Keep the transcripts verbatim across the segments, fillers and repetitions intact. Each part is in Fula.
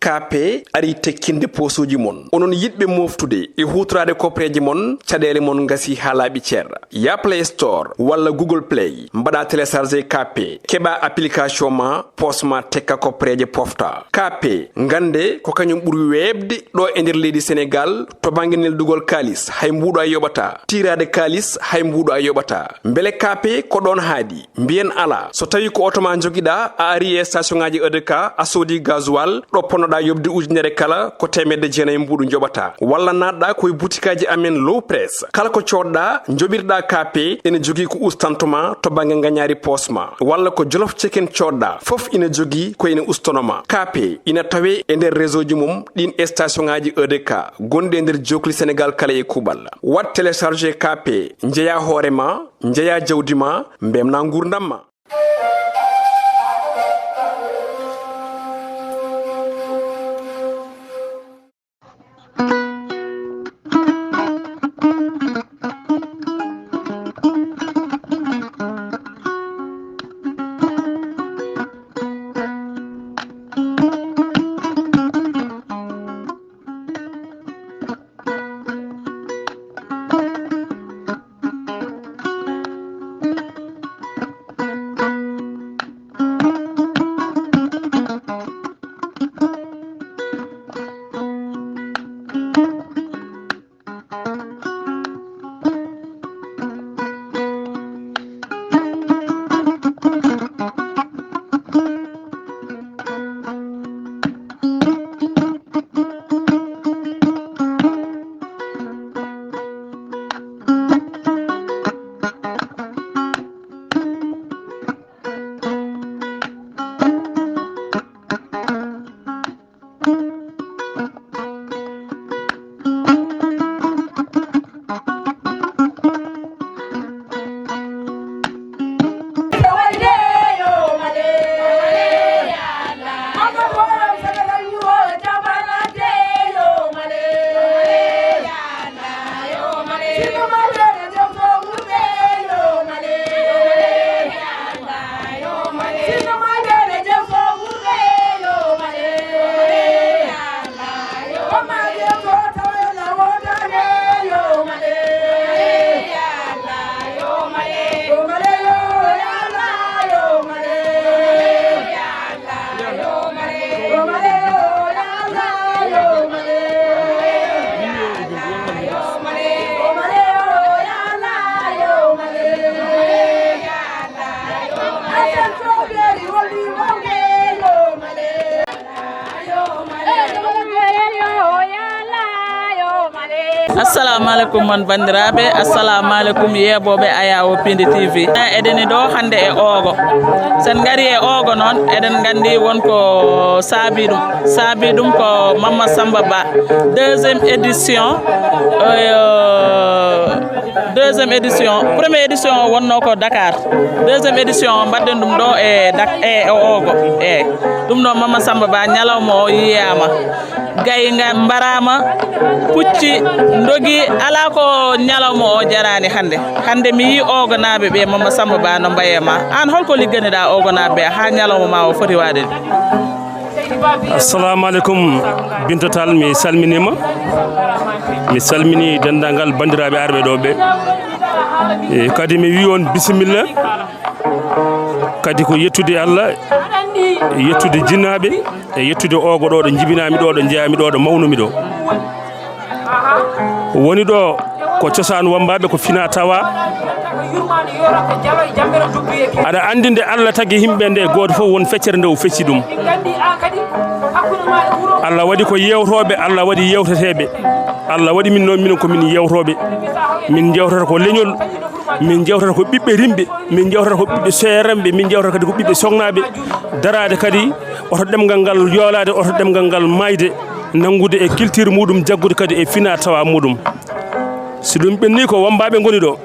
K P ari tekkinde poosuuji mon. Onon yiɗɓe mooftude e huutoraade koppareeje mon, caɗeele mon ngasii haa laaɓi cer. Ya Play Store walla Google Play, mbaɗa télécharger K P, keɓa application ma, poos ma tekka koppareeje pofta. K P, ngannde ko kañum ɓuri weeɓde ɗo e nder leydi Senegaal to bannge neldugol kaalis, hay mbuuɗo a yoɓataa. Tiiraade kaalis, hay mbuuɗo a yoɓataa. Mbele K P ko ɗoon haaɗi? Mbiyen alaa. So tawii ko oto ma njogiɗaa, a arii e station ŋaaji E D K, a soodii gasoil, ɗo ponnoɗaa yoɓde ujunere kala, ko teemedde jeenayi mbuuɗu njoɓataa. Walla naatɗaa ko e butikaaji amen Low Press. Kala ko coodɗaa, njoɓirɗaa K P, ene jogii ko ustanto ma to bannge ngañaari poos ma. Walla ko Jolof Chicken coodɗaa, fof ina jogii ko ina ustono ma. K P ina tawee e nder réseau ji mum ɗiin e station ŋaaji E D K gonɗi e nder jookli Senegaal kala e kuuɓal. Waɗ télécharger K P, njeyaa hoore ma, njeyaa jawdi ma, mbeltinaa nguurndam ma. Assalamu alaikum, mon banndiraaɓe. Assalamu alaikum, yeeɓooɓe Ayawo Pindi T V. Eɗeni ɗo hannde e Ogo. Sen ngari e Ogo noon, eɗen nganndi won ko saabi ɗum. Saabi ɗum ko Mamma Samba Ba. Deuxième édition, euh, deuxième édition. Première édition o wonno ko Dakar. Deuxième édition o mbaɗɗen ɗum ɗo e Dak-, e, e Ogo. E ɗum ɗo Mamma Samba Ba, ñalawma o yiyaama. Gaynga mbaraama, pucci ndogi, alaa ko ñalawma o jaraani hannde. Hannde mi yii Ogonaaɓe ɓe, Mamma Samba Ba, no mbaye ma. Aan, holko ligganiɗaa Ogonaaɓe ɓe haa ñalawma ma o foti waɗde? Assalamu alaikum, Binta Tall, mi salminiima. Mi salmini denndaangal banndiraaɓe arɓe ɗo ɓe. E, kadi mi wii on bisimilla. Kadi ko yettude Allah, yettude jinnaaɓe, e yettude Ogo ɗo ɗo njibinaami ɗo, ɗo njeyaami ɗo, ɗo mawnumi ɗo. Woni ɗo ko cosaan wambaaɓe, ko fina tawa. Aɗa anndi nde Allah tagi yimɓe nde, gooto fof won feccere nde o fecci ɗum. Allah waɗi ko yewtooɓe, Allah waɗi yewteteeɓe. Allah waɗi min noon, minen ko min yewtooɓe. Min jewtata ko leñol, min jewtata ko ɓiɓɓe rimɓe, min jewtata ko ɓiɓɓe seeranɓe, min jewtata kadi ko ɓiɓɓe soknaaɓe. Daraade kadi oto ɗemngal ngal yoolaade, oto ɗemngal ngal maayde, nanngude e culture muɗum, jaggude kadi e fina tawa muɗum. Si ɗum ɓenni ko wambaaɓe ngoni ɗo.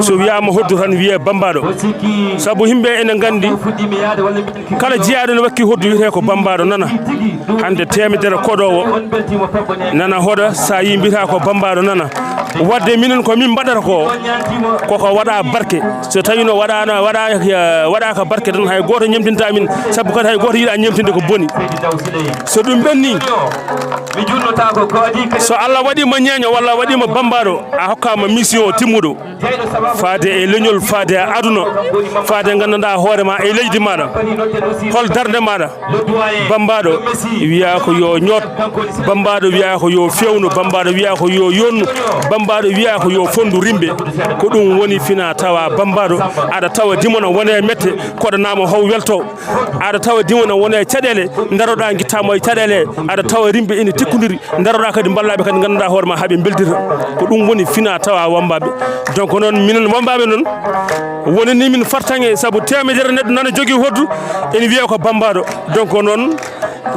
So wiyaama hoddu tan wiyee bammbaaɗo. Sabu yimɓe ene nganndi kala jiyaaɗo ne wakki hoddu wiyetee ko bammbaaɗo nana. Hannde teemedere koɗoowo nana hoɗa, sa yii mbiyataa ko bammbaaɗo nana. Wadde minen ko min mbaɗata ko, koko waɗa barke. So tawino waɗano, waɗa, eh, waɗaka barke tan, hay goto ñemtinta min, sabu kadi hay goto yiɗa ñemtinde ko boni. So ɗum ɓenni, so Allah waɗima ñeeño walla waɗima bambaɗo, a hokkama mission timmuɗo. Faade e leñol, faade e aduna, faade gandanɗa hoore ma e leydi maɗa. Hol darnde maɗa? Bambaɗo wiya ko yo ñoot, bambaɗo wiya ko yo fewnu, bambaɗo wiya ko yo yonnu, bambaɗo wiya ko yo fondu rimɓe. Ko ɗum woni fina tawa bambaɗo, aɗa tawa dimo no wone mette, koɗanama how welto. Aɗa tawa dimo no wone caɗele, daroɗa guittamo e caɗele, aɗa tawa rimɓe ene tikkodiri, daroɗa kadi mballaɓe kadi gandanɗa hoore ma haaɓe beldira. Ko ɗum woni fina tawa wambaɓe. Donc noon minen wambaɓe noon, wonani min fartaŋe, saabu temedere neɗɗo nana jogui hoddu, ene wiya ko bambaɗo. Donc noon,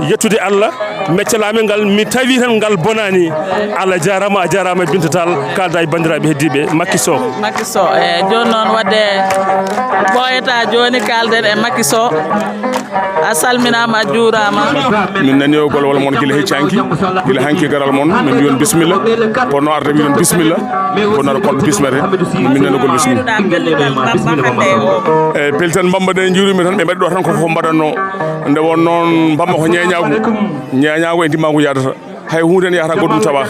yettude Allah, meccalami ngal, mi tawi tan ngal bonani. Allah jarama, a jarama Binta Tall, kalda e bandiraɓe heddiɓe. Makki Sow. Makki Sow, e joni noon wadde ɓooyata joni kalden e Makki Sow. A salminama, a juurama. Min nani o golwol mon gila heccanki, gila hanki garal mon, min mbiyon bisimilla. Kono arde mbiyon bisimilla. Kono ar kon bismete, min nani gol bisimilla. E peltan Bamba ɗe juurimi tan, ɓe mbaɗi ɗo tan ko fof mbaɗanno. Nde won noon Bamba ko ñeeñagu, ñeeñagu e ndimagu yadata. Hay hunde ne yahata goɗɗum tawa.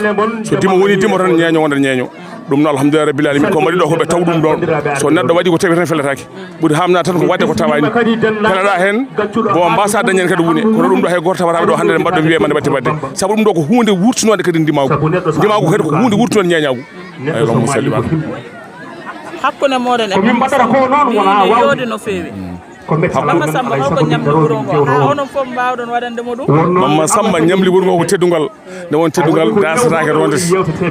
So dimo woni dimo tan, ñeeño wonda ñeeño. Ɗum noon alhamdulillahi rabbil alamin, ko mbaɗi ɗo ko ɓe taw ɗum ɗon. So neɗɗo waɗi ko tawi tan felataki. Ɓuri hamna tan ko wadde ko tawani. Pelaɗa hen, bon mbasa dañen kadi wune. Kono ɗum ɗo hay goto tawata ɓe ɗo hande nde mbaɗɗo wiye mande batte batte. Saabu ɗum ɗo ko hunde wurtinode kadi ndimagu. Ndimagu kadi ko hunde wurtinode ñeeñagu. Ay, Allahumma salli ala. Hakkunde moɗon e Ko min mbaɗata ko noon wona wawde yoodi no feewi. Ko métti Mama Samba, holko ñamli wuro ngo? Ha onon fof mbawɗon waɗande mo ɗum? Wonno Mama Samba ñamli wuro ngo ko teddungal. Nde won teddungal dasataake ronde.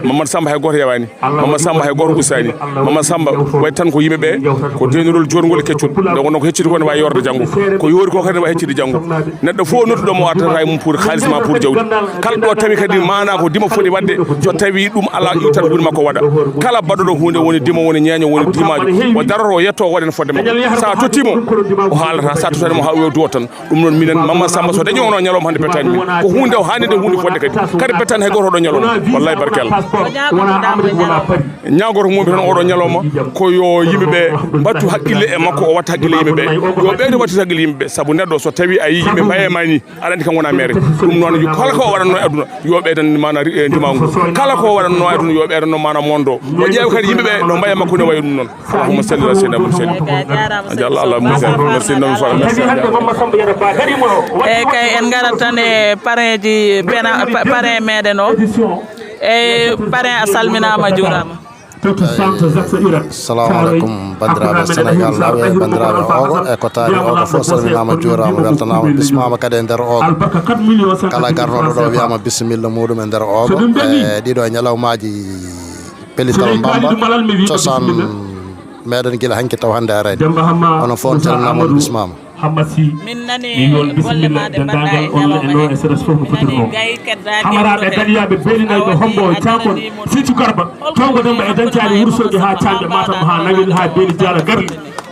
Mamadou Samba hay goto yawani. Mamadou Samba hay goto ustani. Mamadou Samba waɗi tan ko yimɓe ɓe, ko denirol jorngol e keccol. Nde wonno ko hecciti ko ne wawi yorde janngo. Ko yori ko kadi ne wawi hecciti janngo. Neɗɗo fof nodduɗo mo artata e mum pour haalis ma pour jawdi. Kala ɗo tawi kadi mana ko dimo foti waɗde, so tawi ɗum ala iwtan guure makko waɗa. Kala baɗɗoɗo hunde woni dimo, woni ñeeño, woni dimajo. O daroto, o yetto, o waɗen fodde makko. Sa tottimo, o haalata. Sa tottani mo ha o duwo tan. Ɗum noon minen Mama Samba so dañi ono ñalawma hannde bettani min. Ko hunde o hannde hunde fodde kadi. Kadi bettani hay goto oɗo ñalawma. Wallahi barke Allah. Wona Amadou wona Paris. Ñaagoto mum tan oɗo ñalawma ko yo yimɓe ɓe mbattu haqqille e makko, o watta haqqille yimɓe ɓe. Yo ɓeydo wattita haqqille yimɓe ɓe. Sabu neɗɗo so tawi a yi yimɓe mbaye ma ni, aɗa andi kam wona maire. Ɗum noon yo kala ko o waɗanno e aduna, yo ɓeydan mana ri-, e ndimagu. Kala ko o waɗanno e aduna, yo ɓeydanno mana mondo. O ƴeewa kadi yimɓe ɓe no mbaye makko ne wayi ɗum noon. Allahumma salli ala sayyidina Muhammad. Jalla Allah, Musa, Musa, Musa, Musa. E kay en ngarat tan e parrain ji, pena-, pa-, parrain meɗen o. E parrain a salminama, a juurama. Salamu aleykum, bandiraɓe Sénégal naɓe, bandiraɓe Ogo, e ko taari Ogo fof, salminama, juurama, weltanama, bismama kadi e nder Ogo. Kala garnoɗo ɗo wiyama bisimilla muɗum e nder Ogo. E ɗiɗo ñalawmaji Pellital Mbamba, cosaan meɗen gila hanki taw hannde arani. Onon fof on calminama, on bismama. Min nani golle ma ɗe mbaɗɗa e ñalawma he. Min nani gay keddaaki. Hamaraɓe daliyaɓe beeninayɓe hombo e cakon. Sinthiou Garba, Tongo Demba e Dañcaali, Wursoji ha Cañɓe, Matam ha Nawel ha Beeli Diala Garli.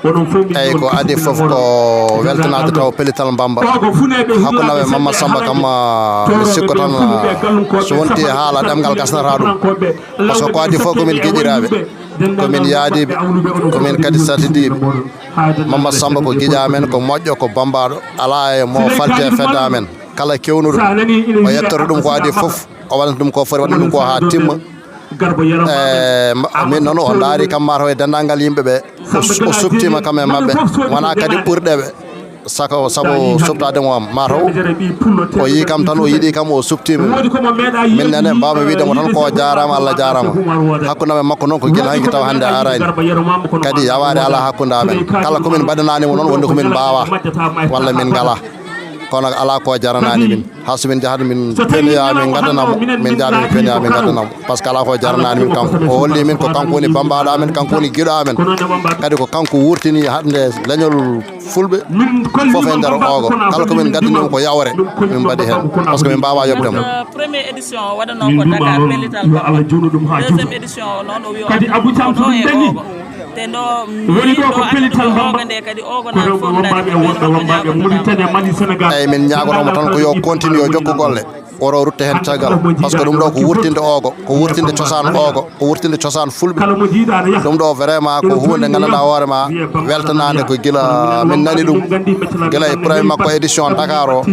Onon fof min. Eyyi, ko adi fof ko weltanade taw Pellital Mbamba. Hakkunde Mama Samba kam, ah, mi sikko tan, ah, so wonti haala ɗemngal gasnata ɗum. Par ce que ko adi fof ko min giƴiraaɓe, ko min yaadiiɓe, ko min kadi sardiiɓe. Mama Samba ko giƴa amen, ko moƴƴo, ko bambaaɗo, alaa e mo falte e fedde amen. Kala kewnuɗo, o yettoto ɗum ko adi fof, o waɗanta ɗum ko foti waɗde ɗum ko haa timma. E, ma-, min noon o ndaari kam mataw e denndaangal yimɓe ɓe, o su-, o suɓtiima kam e maɓɓe, wonaa kadi ɓurɗe ɓe. Saka o sabu suɓtaade mo am, mataw o yii kam tan, o yiɗi kam, o suɓtiima. Min nene mbaawmi wiyde mo tan ko jaaraama, Allah jaaraama. Hakkunde amen makko noon ko gila hanki tawa hannde araani. Kadi yawaare alaa hakkunde amen. Kala ko min mbaɗanaani mo noon, wonde ko min mbaawaa, walla min ngalaa. Kono alaa ko jaranaani min. Haa so min njahat min peniya min ngaddana mo, min njahat min peniya min ngaddana mo. Par ce que alaa ko jaranaani min kanko. O holli min ko kanko woni bambaaɗo amen, kanko woni giɗo amen. Kadi ko kanko wurtini hannde leñol Fulɓe fof e nder Ogo. Kala ko min ngaddani mo ko yawre, min mbaɗi heen. Par ce que min mbaawaa yoɓde mo. Première édition o waɗanoo ko Dakar, pellital Bamba. Deuxième édition o noon o wi o kadi Abou Thiam ko ɗo e Ogo. Te ɗo woni ɗo ko pellital Bamba. Ogo nde kadi Ogo na fof dari. Wambaɓe, wonɓe wambaɓe Mauritanie, Mali, Sénégal. Eyyi, min ñaagotomo tan ko yo continue, yo jokku golle. Woro rutte heen caggal, par ce que ɗum ɗo ko wurtinde oogo, ko wurtinde cosaan oogo, ko wurtinde cosaan fulɓe. Ɗum ɗo vraiment ko huunde nganndanɗaa hoore ma weltanaande ko gila min nani ɗum, gila e premier makko édition Dakar o,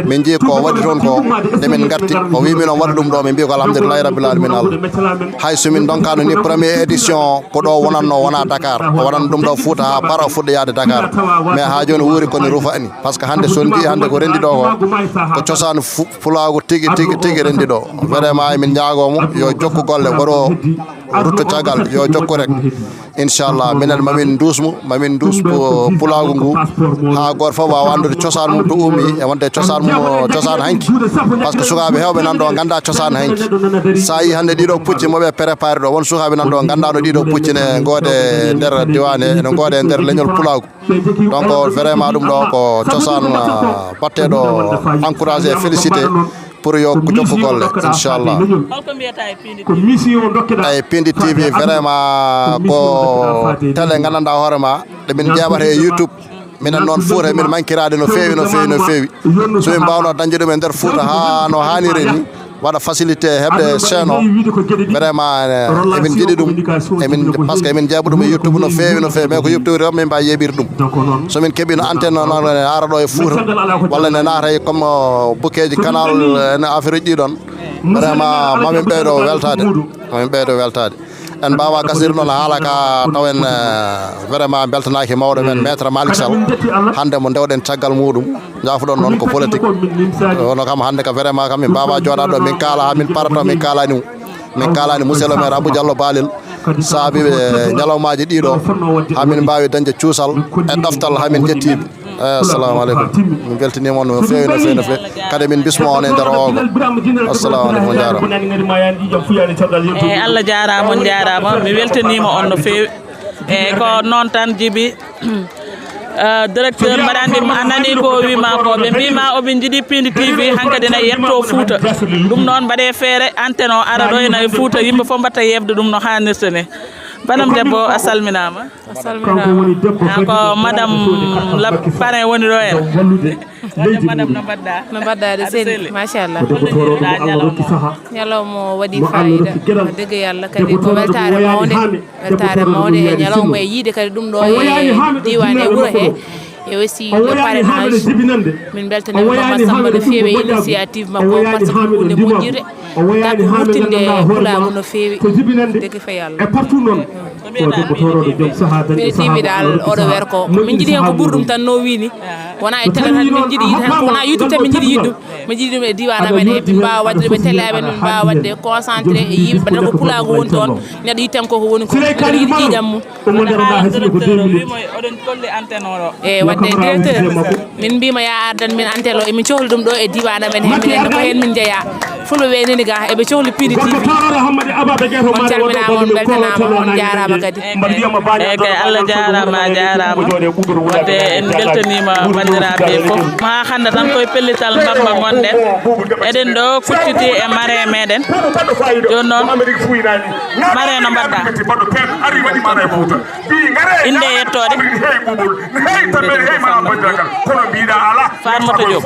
min njii ko waɗi toon ko, nde min ngatti, o wi min on waɗa ɗum ɗo, min mbi ko alhamdulillahi rabbil alamin Allah. Hay so min ndonkano ni premier édition, ko ɗo wonanno, wona Dakar, o wonanno ɗum ɗo Fouta ha par o fuɗɗo yaade Dakar, mais ha jooni wuuri kono rufa ni, par ce que hannde so on njii hannde ko renndi ɗo ko, ko cosaan fu-, pulaagu tigi, tigi, tigi renndi ɗo. Vraiment, emin ñaagoo mo, yo jokku golle, woro rutto caggal, yo jokku rek. Inchallah, minen mamin nduus mo, mamin nduus pu-, pulaagu ngu. Haa gooto fof waawa anndude cosaan mum to ummi, e wonde cosaan mum, cosaan hanki. Par ce que sukaaɓe heewɓe nan ɗo ngannda cosaan hanki. So a yii hannde ɗiɗo pucci mo ɓe préparé ɗo, won sukaaɓe nan ɗo nganndaano ɗiɗo pucci ne ngoode nder diwaan he, ene ngoode nder leñol pulaagu. Donc, vraiment, ɗum ɗo ko cosaan, ah, batteɗo encouragé, félicité pour yo jokku golle, inchallah. Holko mbiyata e Pindi T V? Ko mission dokkeɗa. Eyi, Pindi T V, vraiment, ko télé nganndanɗaa hoore ma, ɗe min njeeɓata e YouTube. Minen noon Fouta, min mankiraade no feewi, no feewi, no feewi. So min mbaawno dañde ɗum e nder Fouta haa no haaniri ni, waɗa facilité heɓde chaîne o. Vraiment, eh, emin njiɗi ɗum. Emin, par ce que emin njeeɓa ɗum e YouTube no feewi, no feewi. Mais ko YouTube tan min mbaawi yeeɓirde ɗum. So min keɓiino antenne o noon, ne ara ɗo e Fouta, walla ne naata e comme, oh, bouquet ji canal, eh, ne affaire uji ɗi ɗon. Vraiment, mamin ɓeydo weltaade. Mamin ɓeydo weltaade. En mbaawa gasirde noon haala ka taw en, eh, vraiment mbeltanaaki mawɗo men, Maître Malick Sall. Hannde mo ndewɗen caggal muɗum, njaafuɗon noon ko politique. Kono kam hannde ka vraiment kam min mbaawa jooɗaade ɗo, min kaala haa min para to, min kaalani mo. Min kaalani monsieur le maire Abou Diallo Balel, saabi ɓe ñalawmaaji ɗiɗo, haa min mbaawi dañde cuusal e ɗoftal haa min njettii ɓe. Eh, assalamu aleykum. Min mbeltaniima on no feewi, no feewi, no feewi. Kadi min mbismo on e nder oo. Assalamu aleykum, on njaaraama. Eyi, Allah jaaraama, on njaaraama. Mi weltaniima on no feewi. Eyi, ko noon tan, Jibi. Eh, directeur, mbaɗa anndi, a nanii ko o wii ma ko. Ɓe mbii ma oɓe njiɗi Pindi T V, hankadi ene yetto Fouta. Ɗum noon, mbaɗee feere, antenne o ara ɗo ene e Fouta, yimɓe fof mbaɗta yeeɓde ɗum no haanirta ni. Banam debbo, a salminaama. A salminaama. An ko madame la parrain woni ɗo en. Madame, no mbaɗɗa? No mbaɗɗa de, aɗa selli, selli? Machallah. Hollidirɗa ñalawma o? Ñalawma o waɗi fayida. Wax dëgg Yàlla, kadi ko weltaare mawnde. Weltaare mawnde e ñalawma e yiide kadi ɗum ɗo e diiwaan e wuro he. E aussi le parrainage. Min mbeltaniima Mama Samba no feewi e initiative makko, par ce que ko huunde moƴƴire. Tan ko wurtinde pulaagu no feewi. Deke fa Yàlla. Ko mbiyaɗaa Pindi T V? Pindi T V dal, oɗo weer ko min njiɗi heen ko ɓuri ɗum tan, no wii ni. Wona e télé tan min njiɗi yiide heen, ko wona YouTube tan min njiɗi yiide ɗum. Min njiɗi ɗum e diiwaan amen he, min mbaawa waɗde ɗum e télé amen, min mbaawa waɗde concentré e yimɓe, mbaɗata ko pulaagu woni toon. Neɗɗo yittan ko ko woni ko, neɗɗo yiɗi ƴiiƴam mum. Omo nder ala hasina ko deux minutes. Oɗon tolni antenne o ɗo. E wadde directeur, min mbiima ya ardan min antenne o, emin cohli ɗum ɗo e diiwaan amen he, minen ko heen min njeyaa. Fulɓe ɓe nani ga, eɓe cohli Pindi T V. On calminaama, on mbeltanaama, on njaaraama kadi. Eyi kay, Allah jaaraama, a jaaraama. Wadde en mbeltaniima banndiraaɓe ɓe fof. Haa hannde tan koye pellital mbamma ngonɗen. Eɗen ɗo kucciti e marraine meɗen. Jooni noon, marraine, no mbaɗɗa? Innde e yettoode. Fatmata Diop.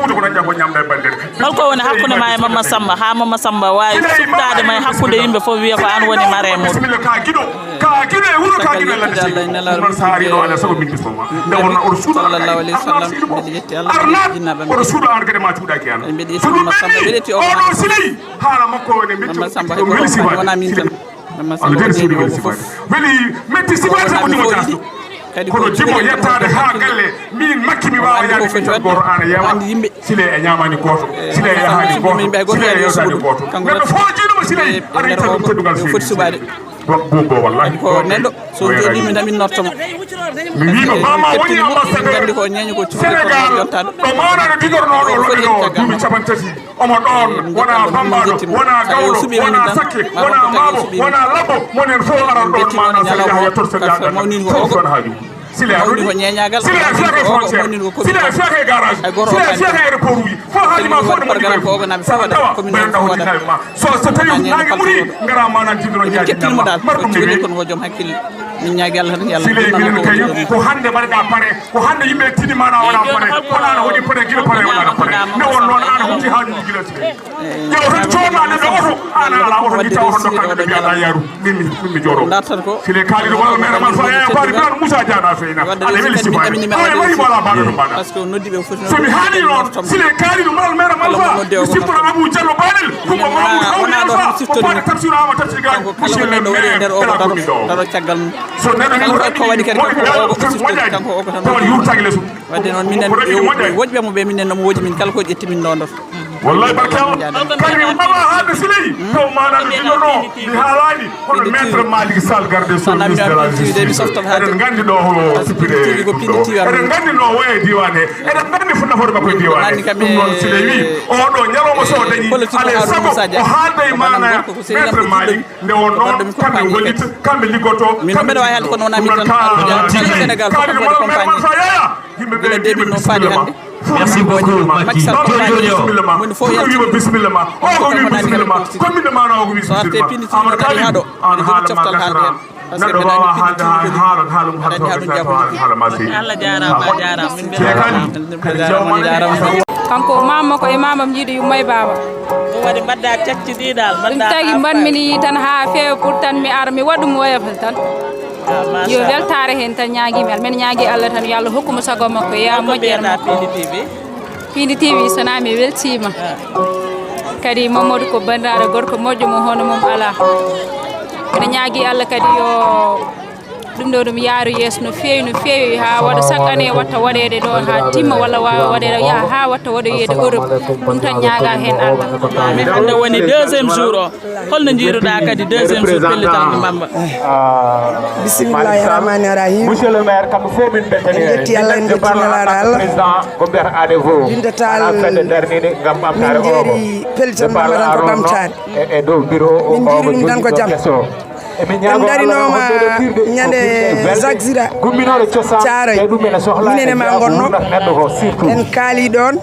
Holko woni hakkunde ma e Mama Samba, haa Mama Samba waawi suɓtaade ma e hakkunde yimɓe fof, wiya ko aan woni marraine muɗum? Bisimilla, ka giɗo, ka giɗo e wuro, ka giɗo e ladde. Ɗum noon, so a arii ɗo, alaa e sago min bismo ma. Nde wonnoo oɗo suuɗa Arnaaɓe, oɗo suuɗa aan kadi, ma cuuɗaaki aan. Mbeɗa yetti Mama Samba, mbeɗa yetti oɗo Siley, haala makko o ne metti, Mama Samba, weli sifaade. Wonaa min tan. Mama Samba, weli sifaade. Weli metti sifaade, sabu Dimo Dias. Kono Dimo yettaade haa galle, min Makki mi waawa yaade min tan gooto, aan a yeewa. Siley a ñaamaani gooto, Siley a yahaani gooto, Siley a yewtaani gooto. Neɗɗo fof jiiɗo mo Siley, arii tan ɗum teddungal feewi. Buubo, wallahi. Ko neɗɗo, so jooɗiima tan min nodda mo. Mi wiima, Mama woni ambassadeur Sénégal, ɗo mawnaaɗo jogornooɗo lobby ɗo duuɓi cappanɗe tati. Omo ɗoon, wonaa Bammbaaɗo, wonaa Gawlo, wonaa Sakke, wonaa Maabo, wonaa Labbo, monen fof aran ɗoon, maana Seydi Yahya Tor Seydi Yahya, fof ɗoon haaju. Sila a ɗoni. Sila a fiyaka e frontiére. Sila a fiyaka e garage. Sila a fiyaka e aéroport uji. Fof haaji ma fof ne moƴƴi koye. Sa tawa ɓeɗo dahotinta e ma. So so tawi nangue muri gara ma nan jidoro jaaji ma. Mar ɗum ne weeyi. Min ñaagi Allah tan yalla. Sila minen kay ko hande mbaɗeɗa pare. Ko hande yimɓe tini mana wona pare. Wona no waɗi pare gila pare wona pare. Ne won noon ana hutti haajuji gila sila. Yo tan coodna neɗɗo oto, an ala oto, jitta oto, dokka neɗɗo mbiyaɗa yaru. Min mi min mi jooɗo. Dartan ko. Sile kaaliɗo walla mere man fa yaya faali plan Moussa Diana feyna. Wadde ala weli sifani. Ay mari wala baɗo ɗum baɗa. Parce que noddi ɓe foti. So mi haali noon sile kaaliɗo walla mere man fa mi siftora Abou Diallo baɗel. Kumba mamoud hawni alfa ko baɗa tafsir ama tafsir gaji. Monsieur le maire kala ko min ɗo. Daro caggal mum. So neɗɗo ni ko waɗi kadi kanko o ko siftori kanko o ko tan. Tawa yurtaki lesu. Wadde noon minen wojɓe mo ɓe minen nomo woji min kala ko ƴetti min ndondoto. Wallahi barke Allah. Kadi mi ɓawa haalde siley taw maɗa mi jono mi haalani. Hono maître Malick Sall garde so ministre de la justice eɗen gandi ɗo o sipire ɗum ɗo eɗen gandi no woye diwan he eɗen gandi fof nafoore makko e diwan he. Ɗum noon siley wi oɗo ñalawma so dañi alay sago o haalda e mana maître Malick. Nde o noon kamɓe gollita kamɓe liggoto. Min noon mbeɗa wawi haalde kono wona min tan. Sénégal fof waɗi compagnie. Gila début noon faade hannde. Merci beaucoup Macky. Jojo. Woni fof yalti bisimilla ma o ko wi bisimilla ma commune mana o ko wi so arte pindi tigi kadi haɗo aɗa jogui coftal haalde hen. Parce que mbeɗa andi pindi tigi kadi aɗa andi haɗum jabbude. Allah jarama a jarama min beltanama. Kanko o mamma ko e mamam jiiɗo yummay baba. Ɗum waɗi mbaɗda cakci ɗi dal ɗum tagi mbaɗmi ni tan ha feewa pour tan mi ara mi waɗum woyofal tan. Yo weltaare heen tan ñaagiimi aɗa men ñaagi Allah tan yo Allah hokku mo sago makko ya moƴƴere makko. Piindi T V sonaa mi weltiima. Kadi Mamadou ko banndiraaɗo gorko moƴƴo mo hono mum alaa. Ene ñaagi Allah kadi yo ɗum ɗo ɗum yaaru yeeso no feewi no feewi haa waɗa chaque année watta waɗeede ɗo haa timma walla waawa waɗeede yaha haa watta waɗoyeede Europe. Ɗum tan ñaaga heen Allah. Hannde woni deuxième jour o. Holno njiiruɗaa kadi deuxième jour pellital mo Bamba? Bisimillahi rahmani rahim. Monsieur le maire kamɓe fof min beltani en jetti Allah en jetti nelaaɗo Allah. Président ko mbiyata ade fof bindatal fedde darnide ngam ɓamtare o jeeri pellital Bamba tan ko ɓamtaade. E dow bureau o min njiiri ɗum tan ko jam. En darinooma ñande zaxira caaroy minen e ma ngonno en kaali ɗoon.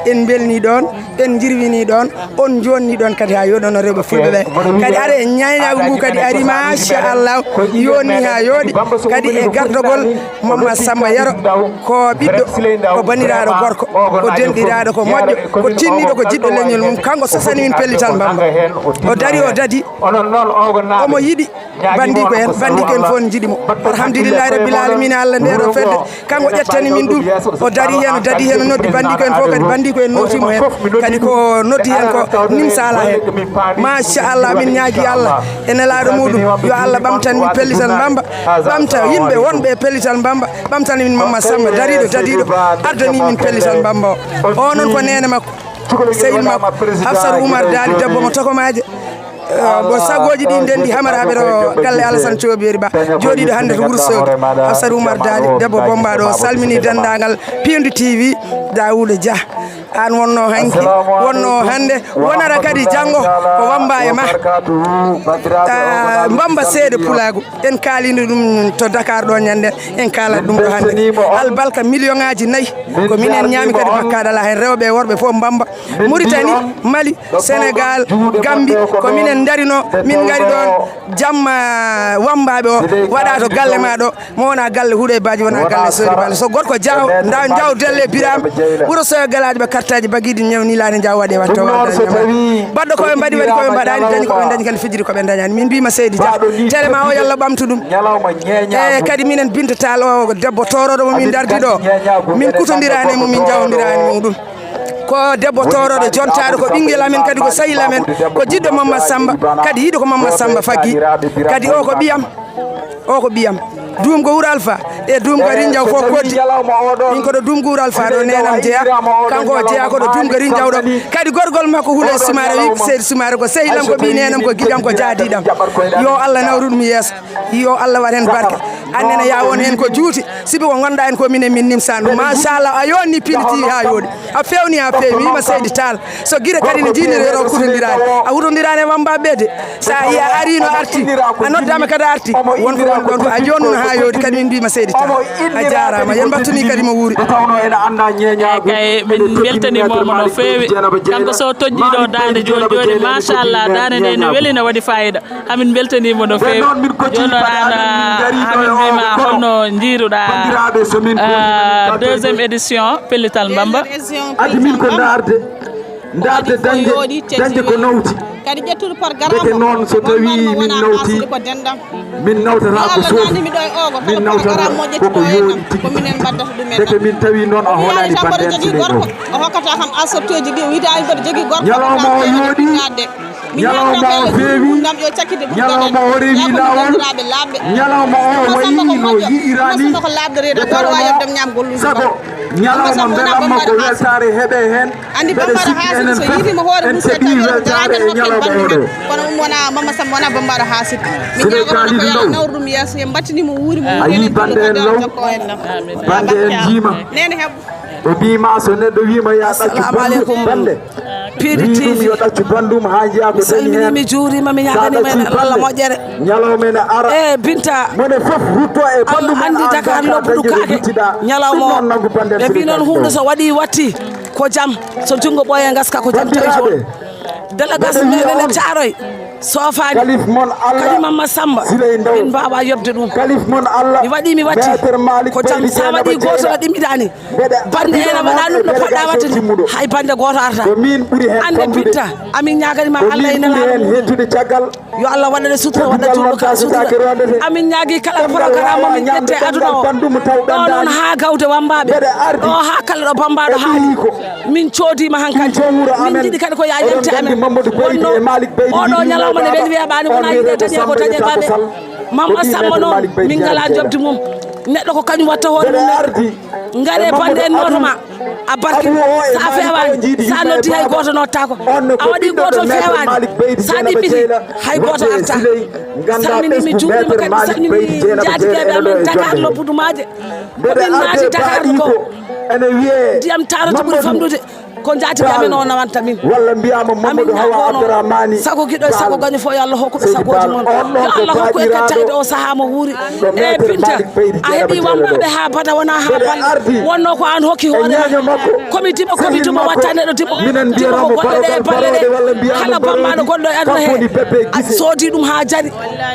En mbelni ɗoon en njirwini ɗoon on jonni ɗoon kadi haa yooɗono rewɓe fulɓe ɓe kadi aɗa e ñaynaagu ngu kadi ari machallah yonni haa yooɗi kadi e gardogol Mamma Samba Yero ko ɓiɗɗo ko banndiraaɗo gorko ko denɗiraaɗo ko moƴƴo ko tinniɗo ko jiɗɗo leñol mum kanko sosani min pellital Bamba o dari o dadi omo yiɗi Bandiko en bandiko en fof ne njiɗi mo. Alhamdulillahi rabbil alamina Allah nde ɗo fedde kanko ƴettani min ɗum o dari heen o dadi heen o noddi bandiko en fof kadi bandiko en nootimo heen kadi ko noddi heen ko nimsala heen. Machallah min ñaagi Allah e nelaɗo muɗum yo Allah ɓamtan min pellital Bamba ɓamta yimɓe wonɓe e pellital Bamba ɓamtan min Mamma Samba dariɗo dadiɗo ardani min pellital Bamba o o noon ko nene makko sehil makko Hafsat Oumar Daali debbo mo tokomaje. Bon sagoji ɗi ndendi hamaraɓe ɗo galle Alassane Thiobieri Ba jooɗiɗo hannde to Wourossogui Afsat Oumar Daali debbo bombaɗo o salmini dendagal Piindi T V Daouda Dia an wonno hanki wonno hannde wonara kadi janngo ko wamba e ma mbamba seeɗa pulagu en kalino ɗum to Dakar ɗo ñande en kalat ɗum ɗo hannde albalka million ngaji nayyi ko minen ñaami kadi bakkaɗo ala hen rewɓe e worɓe fof mbamba Mauritanie Mali Sénégal Gambie ko minen darino min ngari ɗon jamma wambaɓe o waɗa to galle ma ɗo mo wona galle huuɗo e baji wona galle sori bale so gorko jaw da jaw delle biram ɓuuro soyo galaji ɓe kartaji baguiɗi ñawnilani jaw waɗe watta baɗɗo koɓe mbaɗi waɗi koɓe mbaɗani dañi koɓe dañi kadi fijiri koɓe dañani min mbima seydi dia télé ma o yallah ɓamtu ɗum e kadi minen binta tall o debbo toroɗo mo min dardi ɗo min kutodirani e mum min jawdirani mum ɗum ko debbo toroɗo jontaɗo ko ɓinguel amen kadi ko sahil amen ko jiɗɗo Mamma Samba kadi yiɗo ko Mamma Samba faggi kadi o ko ɓiyam o ko ɓiyam duumgo wuro Alfa e duumgo rinjaw fof koddi min koɗo duumgo wuro Alfa ɗo nenam jeeya kanko o jeeya koɗo duumgo rinjaw ɗo kadi gorgol makko huula e sumare wi seydi sumare ko sehilam ko ɓi nenam ko giƴam ko jaadiɗam yo Allah nawru ɗum yeeso yo Allah waɗ hen barke Annene ya won heen ko juuti, sibi ko ngonɗaa heen ko minen min nimsaa ɗum. Machallah, a yonni piliti ha yooɗi. A fewni, a fewi, mi wiima Seydi Tall. So gire kadi ne jiiniri, o kutondiraani. A wutondiraani e wammbaaɓe ɓe de. So a yi a ari no arti, a noddaama kadi a arti. Won ko woni ɗoon ko a jonnuno ha yooɗi, kadi min mbiima Seydi Tall. A jaaraama, yen mbattuni kadi mo wuuri. Nde tawnoo ene anndaa ñeeñaagu. Eey, kay, min mbeltaniima mo no feewi. Kanko so tojjii ɗo daande jooni jooni, machallah, daande nde ne weli, ne waɗi fayida. Amin mbeltaniima no feewi. Jooni noon an, amin mbiima, holno njiiruɗaa, ah, deuxième édition Pellital Bamba? Addi min ko ndaarde, ndaarde dañde, dañde ko nawti. Kadi ƴettude programme. Ndeke noon, so tawii min nawtii, min nawtataa ko soodi, min nawtata ko ko yooɗi tigi tigi. Ndeke min tawi noon a hoolaani bannde en Siley ɗo. O hokkata kam assorteeji ɗi, o wiide ay mboɗo jogii gorko. Ñalawma o yooɗi, ñalawma o feewi, ñalawma o rewi laawol, ñalawma o wayi no yi'iraani. Nde tawnoo sago ñalawma mbelamma ko weltaare heɓee heen. Andi Bambara Haasin so yiitima hoore mum, en keɓii weltaare e ñalawma oɗo. Kono ɗum wona Mama Samba, wona Bambara Haasin. Min ñaagoto ko yo Allah nawru ɗum yeeso, en mbattini mo wuuri mo. A yii bannde en law, bannde en njiima. Nene heɓ. O mbiima so neɗɗo wiima ya ɗaccu bannde, piiɗi ɗum yo ɗaccu banndum haa njiya ko dañi heen. Mi salminiima, mi juuriima, mi ñaaganiima en Allah moƴƴere. Ñalawma ene ara. E Binta. Mone fof rutto e banndum. Allah anndi Dakar lobbuɗo kaake. Ñalawma o. Ɓe mbii noon huunde so waɗii watti ko jam, so junngo ɓooyee ngaska ko jam tawi toon. Délégation meɗen e Caaroy soofaani. Kalif mon Allah. Kadi Mamma Samba, min mbaawaa yoɓde ɗum. Kalif mon Allah. Mi waɗii, mi watti. Ko jam, sa waɗii gooto no ɗimmiɗaani. Bannde ene waɗa ɗum no poɗɗa waɗde ɗum. Hay bannde gooto arata. Hannde Binta, amin ñaagani ma Allah e Nelaaɗo mum. Yo Allah waɗane sutura, waɗa juulɗo ka sutura. Amin ñaagi kala programme mo min ƴette aduna o. Ɗo noon haa gawde wammbaaɓe. Ɗo haa kala ɗo bammbaaɗo haali. Min coodiima hankadi. Min njiɗi kadi ko ya yante amen. Wonno oɗo ñalawma ne weli weeɓaani, wona yiɗe dañe ko dañe ɓaɓe. Mamma Samba noon, min ngalaa njoɓdi mum. Neɗɗo ko kañum watta hoore mum neɗɗo. Ngare bannde en nootoma. A barke, sa feewaani, sa noddi hay gooto nottaako. A waɗi gooto feewaani, sa ɗimmiti hay gooto arta. Salminiimi, juuriima kadi, salmini njaatigi amen Dakar lobbudu maaje. Ko min naati Dakar ko ndiyam taarata ɓuri famɗude. Ko njaatigi amen o nawanta min. Walla mbiyaama Mamadou Hawa Abdourahmani. Sago giɗo e sago gaño fof, yo Allah hokku ɓe sagooji mon. Yo Allah hokku en kadi tawde o sahaa mo wuuri. E Binta, a heɓi wammbaaɓe haa bada wona haa balɗe. Wonno ko aan hokki hoore ma. Komi dimo, komi dimo, watta neɗɗo dimo. Dimo ko golle ɗe e balle ɗe. Kala bammaaɗo gonɗo e aduna he, a soodi ɗum haa jari.